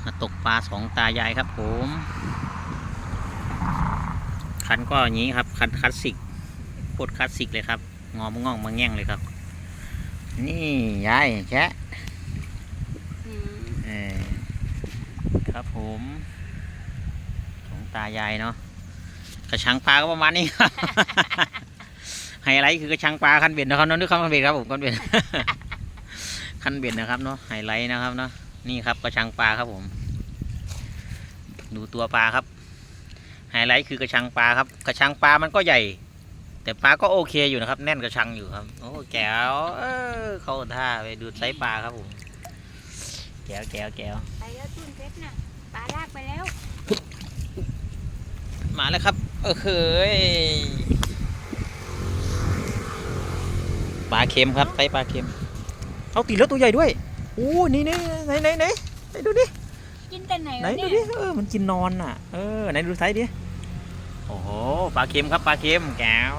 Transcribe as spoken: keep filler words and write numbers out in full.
มาตกปลาสองตายายครับผม คันก็อย่างนี้ครับ คันคลาสสิก โคตรคลาสสิกเลยครับ งอมง่องมาแง่งเลยครับ นี่ยายแชะ อืม เออครับผม ของตายายเนาะ กระชังปลาก็ประมาณนี้ครับ ไฮไลท์คือกระชังปลาคันเบ็ดนะครับเนาะ นึกคำคันเบ็ดครับผม คันเบ็ด คันเบ็ดนะครับเนาะ ไฮไลท์นะครับเนาะ นี่ครับกระชังปลาครับผม ดูตัวปลาครับ ไฮไลท์คือกระชังปลาครับ กระชังปลามันก็ใหญ่ แต่ปลาก็โอเคอยู่นะครับ แน่นกระชังอยู่ครับ โอ้แจ๋ว เออ เข้าท่า ไปดูไซส์ปลาครับผม แจ๋วแจ๋วแจ๋ว ไปแล้วจุนเพชรน่ะ ปลาลากไปแล้ว มาแล้วครับ เออเฮ้ย ปลาเค็มครับ ไซส์ปลาเค็ม เอาติดแล้วตัวใหญ่ด้วย โอ้ นี่นี่ไหนไหนไหนไหนดูดิ กินแต่ไหน ไหน วะ ดู เนี่ย ดิ เออ มันกินนอนน่ะ เออ ไหนดูไซส์ดิ โอ้โห ปลาเค็มครับ ปลาเค็ม แจ๋ว